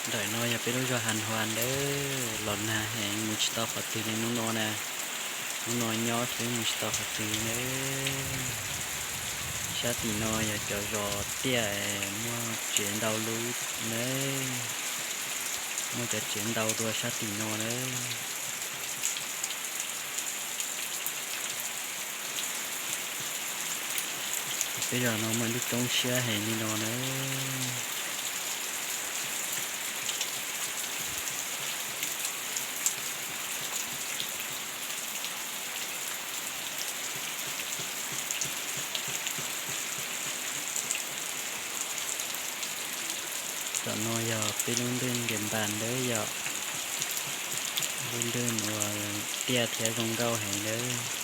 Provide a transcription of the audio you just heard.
Ntawm no yog peb lub zos Has Huas nawb, los nag heev mus tsis tau qhov twg li hnub no na. Hnub no nyob xwb mus tsis tau qhov twg nawb. Sab tim no yog cov zos tiaj, muaj tsev ntau lub nawb, muaj cov tsev ntau dua sab tim no nawb. Peb zos no muaj lub roob siab heev li no nawb. Tom no yog peb lub ntwj Nkees Npas ntawd yom, lub ntwj uas tiaj thiab zoo nkauj heev ntawd.